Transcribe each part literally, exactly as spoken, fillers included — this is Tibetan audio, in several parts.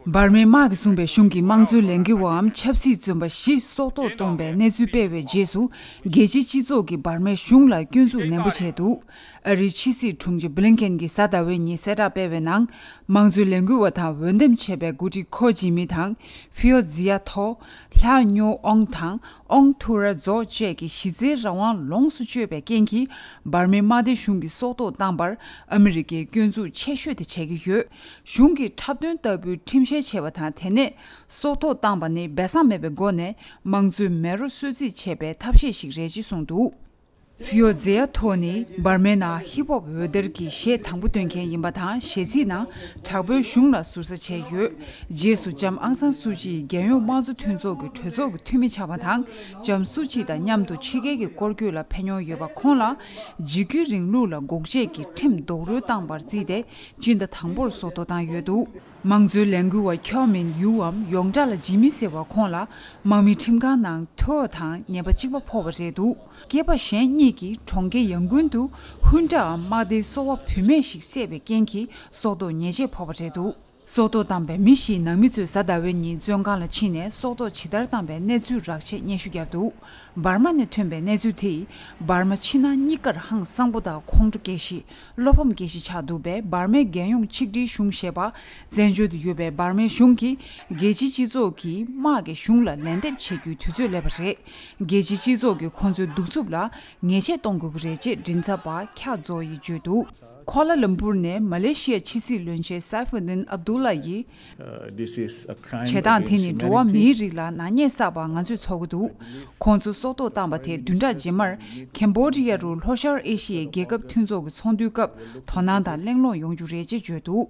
འབར་མའི་དམག་གིས་བཟུང་བའི་གཞུང་གི་དམངས་གཙོའི་ལས་འགུལ་བའམ་ཆབ་སྲིད་བཙོན་པ་བཞི་སྲོག་ཐོག་གཏོང་བའི་གནས་ཚུལ་སྤེལ་བའི་རྗེས་སུ། རྒྱལ་སྤྱིའི་སྤྱི་ཚོགས་ཀྱིས་འབར་མའི་གཞུང་ལ་སྐྱོན་འཛུགས་ནན་པོ་བྱས་འདུག་ཨ་རིའི་ཕྱི་སྲིད་དྲུང་ཆེ་བྷི་ལིན་ཀེན་གྱིས་གཟའ་ཟླ་བའི་ཉིན་གསལ་བསྒྲགས་སྤེལ་བའི་ནང་། དམངས་གཙོའི་ལས་འགུལ་བ་དང་འོས་འདེམས་བྱས་པའི་འགོ་ཁྲིད་ཁོ་ཇི་མི་དང་། ཕིའོ་ཛི་ཡ་ཐོ། ལྷ་ཉོ་ཨོང་དང་། ཨོང་ཐུ་ར་རྫོགས་བཅས་ཀྱི་གཞི་རྩའི་རང་དབང་ལོངས་སུ་སྤྱོད་པའི་རྐྱེན་གྱིས། འབར་མའི་དམག་སྡེ་གཞུང་གིས་སྲོག་ཐོག་བཏང་བར་ཨ་མི་རི་ཀས་སྐྱོན་འཛུགས་ཆེ་ཤོས་དེ་བྱེད་ཀྱི་ཡོད། གཞུང་གི་འཁྲབ་སྟོན་ལྟ་བུའི་ཁྲིམས་བཤེར་བྱས་པ་དང་། དེ་ནས་སྲོག་ཐོག་བཏང་བ་ནི་སྦས་གསང་མེད་པའི་སྒོ་ནས་དམངས་གཙོའི་མེ་རོ་གསོད་རྩིས་བྱས་པའི་ཐབས་ཤེས་ཤིག་རེད་ཅེས་གསུངས་འདུག་ཕིའོ་ཛེ་ཡ་ཐོ་ནི་འབར་མའི་ནང་ཧིབ་ཧོབ་འོད་སྡེར་གྱི་གཞས་དང་པོ་འདོན་མཁན་ཡིན་པ་དང་། གཞས་ཚིག་ནང་དྲག་པོའི་གཞུང་ལ་ཟུར་ཟ་བྱས་ཡོད། རྗེས་སུ་ལྕམ་ཨང་སང་སུ་ཅིས་རྒྱལ་ཡོངས་དམངས་གཙོ་མཐུན་ཚོགས་ཀྱི་གྲོས་ཚོགས་ཀྱི་འཐུས་མི་ཆགས་པ་དང་། ལྕམ་སུ་ཅི་དང་མཉམ་དུ་ཕྱི་རྒྱལ་གྱི་སྐོར་སྐྱོད་ལ་ཕེབས་མྱོང་ཡོད་པ། ཁོང་ལ་འཇིགས་སྐུལ་རིང་ལུགས་ལ་འགོག་བྱེད་ཀྱི་ཁྲིམས་རྡོག་རོལ་བཏང་བར་བརྩིས་ཏེ། སྤྱི་ཟླ་དང་པོར་སྲོག་ཐོག་བཏང་ཡོད་འདུག་དམངས་གཙོའི་ལས་འགུལ་བ་ཁྱོ་མིན་ཡུའམ་ཡོངས་གྲགས་ལ་ཇི་མི་ཟེར་བ། ཁོང་ལ་དམག་མི་ཁྲིམས་ཁང་ནང་ཐོ་དང་ཉེས་པ་གཅིག་པ་ཕོག་པ་རེད་འདུག་སྐྱེས་པ་གཞན་གཉིས་ཀྱིས་གྲོང་ཁྱེར་ཡང་ཀུན་དུ་ཧུན་ཏྲའམ་དམག་སྡེའི་སོ་པ་བུད་མེད་ཞིག་བསད་པའི་རྐྱེན་གྱིས་སྲོག་ཐོག་ཉེས་ཆད་ཕོག་པ་རེད་འདུག་སྲོག་ཐོག་བཏང་པའི་མི་བཞིའི་ནང་མི་ཚོས་གཟའ་ཟླ་བའི་ཉིན་བཙོན་ཁང་ལ་ཕྱིན་ནས་སྲོག་ཐོག་ཇི་ལྟར་བཏང་པའི་གནས་ཚུལ་རགས་ཆེ་སྙན་ཞུ་བརྒྱབ་འདུག་འབར་མ་ནས་ཐོན་པའི་གནས་ཚུལ་དེས། འབར་མ་ཕྱི་ནང་གཉིས་ཀར་ཧང་སང་པོ་དང་ཁོང་ཁྲོ་སྐྱེ་གཞི། བློ་ཕམ་སྐྱེ་གཞི་ཆགས་འདུག་པས། འབར་མའི་རྒྱལ་ཡོངས་ཆིག་སྒྲིལ་གཞུང་ཞེས་པ་བཙན་བྱོལ་དུ་ཡོད་པའི་འབར་མའི་གཞུང་གིས་རྒྱལ་སྤྱིའི་སྤྱི་ཚོགས་ཀྱིས་དམག་གི་གཞུང་ལ་ལན་འདེབས་བྱེད་རྒྱུའི་དུས་ཚོད་སླེབས་པ་རེད། རྒྱལ་སྤྱིའི་སྤྱི་ཚོགས་ཀྱིས་ཁོང་ཚོའི་གདུག་རྩུབ་ལ་ཉེས་ཆད་གཏོང་དགོས་ཀྱི་རེད་ཅེས་མགྲིན་ཚབ་པ་ཁྱ་ཛོ་ཡིས་བརྗོད་འདུག་ཁོ་ལ་ལམ་པུར་ནས་མ་ལེ་ཤི་ཡ་ཕྱི་སྲིད་བློན་ཆེན་སའི་ཕུ་དིན་ཨབ་དུ་ལ་ཡིས། Uh, this is a crime བྱེད་སྟངས་དེ་against ནི་འགྲོ་བ་humanity. མིའི་རིགས་ལ་ནག་ཉེས་བསགས་པ་ང་ཚོས་ཚོར་གྱི་འདུག་ཁོང་ཚོ་སྲོག་ཐོག་བཏང་བ་དེ་བདུན་ཕྲག་རྗེས་མར་ཁེམ་བྷོ་ཌི་ཡ་རུ་ལྷོ་ཤར་ཨེ་ཤི་ཡའི་རྒྱལ་ཁབ་མཐུན་ཚོགས་ཀྱི་ཚོགས་འདུའི་སྐབས་དོ་སྣང་དང་གླེང་སློང་ཡོང་རྒྱུ་རེད་ཅེས་བརྗོད་འདུག་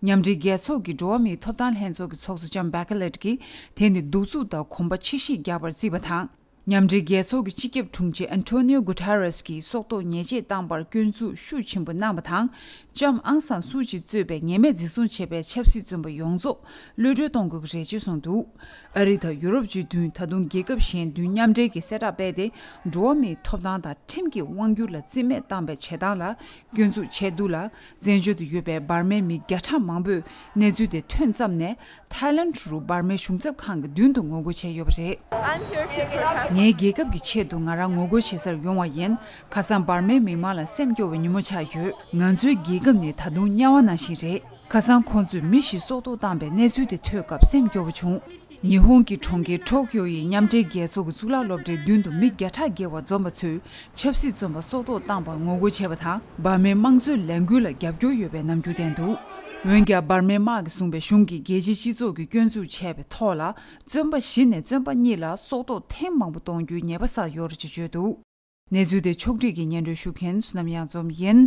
མཉམ་འབྲེལ་རྒྱལ་ཚོགས་ཀྱི་འགྲོ་བ་མིའི་ཐོབ་ཐང་ལྷན་ཚོགས་ཀྱི་ཚོགས་གཙོ་ལྕམ་བྷེ་ཁེ་ལེད་ཀྱིས་དེ་ནི་གདུག་རྩུབ་དང་གོམ་པ་ཕྱིས་བཤིག་རྒྱག་པར་བརྩིས་པ་དང་། མཉམ་འབྲེལ་རྒྱལ་ཚོགས་ཀྱི་སྤྱི་ཁྱབ་དྲུང་ཆེ་ཨན་ཐོ་ནིའོ་གུ་ཐེ་རེས་ཀྱིས་སྲོག་ཐོག་ཉེས་ཆད་བཏང་པར་སྐྱོན་འཛུགས་ཤུགས་ཆེན་པོ་གནང་བ་དང་། ལྕམ་ཨང་སང་སུ་ཅི་གཙོས་པའི་ངན་སྨྲས་འཛིན་བཟུང་བྱས་པའི་ཆབ་སྲིད་བཙོན་པ་ཡོངས་རྫོགས་གློད་གྲོལ་གཏོང་དགོས་ཀྱི་རེད་ཅེས་གསུངས་འདུག་ཨ་རི་དང་ཡུ་རོབ་ཅུས་བདུན། ད་དུང་རྒྱལ་ཁབ་གཞན་བདུན་མཉམ་འབྲེལ་གྱིས་གསལ་བསྒྲགས་སྤེལ་ཏེ། འགྲོ་བ་མིའི་ཐོབ་ཐང་དང་ཁྲིམས་ཀྱི་དབང་སྒྱུར་ལ་རྩིས་མེད་བཏང་པའི་བྱེད་སྟངས་ལ་སྐྱོན་འཛུགས་བྱས་འདུག་ལ། བཙན་བྱོལ་དུ་ཡོད་པའི་འབར་མའི་མི་བརྒྱ་ཕྲག་མང་པོས་གནས་ཚུལ་དེ་ཐོན་ཙམ་ནས། ཐའི་ལན་རུ་འབར་མའི་གཞུང་ཚབ་ཁང་གི་མདུན་དུ་ངོ་རྒོལ་བྱས་ཡོད་པ་རེད། I'm here to protest. ངའི་རྒྱལ་ཁབ་ཀྱི་ཆེད་དུ་ང་རང་ངོ་རྒོལ་བྱེད་སར་ཡོང་བ་ཡིན། ཁ་སང་འབར་མའི་མི་མང་ལ་སེམས་སྐྱོ་བའི་ཉིན་མོ་ཆགས་ཡོད། ང་ཚོའི་རྒྱལ་ཁབ་ནི་ད་དུང་དམྱལ་བ་ནང་བཞིན་རེད། ཁ་སང་ཁོང་ཚོས་མི་ཞིག་སྲོག་ཐོག་བཏང་པའི་གནས་ཚུལ་དེ་ཐོས་སྐབས་སེམས་སྐྱོ་བོ་བྱུང་། ཉི་ཧོང་གི་གྲོང་ཁྱེར་ཊོ་ཀྱོ་ཡི་མཉམ་འབྲེལ་རྒྱལ་ཚོགས་ཀྱི་གཙུག་ལག་སློབ་གྲྭའི་མདུན་དུ་མི་བརྒྱ་ཕྲག་བརྒལ་བ་འཛོམས་པ་ཚོས་ཆབ་སྲིད་བཙོན་པ་སྲོག་ཐོག་བཏང་པར་ངོ་རྒོལ་བྱས་པ་དང་། འབར་མའི་དམངས་གཙོའི་ལས་འགུལ་ལ་རྒྱབ་སྐྱོར་ཡོད་པའི་རྣམ་འགྱུར་བསྟན་འདུག་འོན་ཀྱང་། འབར་མའི་དམག་གིས་བཟུང་བའི་གཞུང་གིས་རྒྱལ་སྤྱིའི་སྤྱི་ཚོགས་ཀྱིས་སྐྱོན་འཛུགས་བྱས་པའི་ཐོག་ལ། བཙོན་པ་བཞི་ནས་བཙོན་པ་གཉིས་ལ་སྲོག་ཐོག་ཐེངས་མང་པོ་གཏོང་རྒྱུའི་ཉེས་པ་བསགས་ཡོད་རེད་ཅེས་བརྗོད་འདུག་གནས་ཚུལ་དེ་ཕྱོགས་སྒྲིག་གིས་སྙན་སྒྲོན་ཞུ་མཁན་བསོད་ནམས་གཡང་འཛོམས་ཡིན།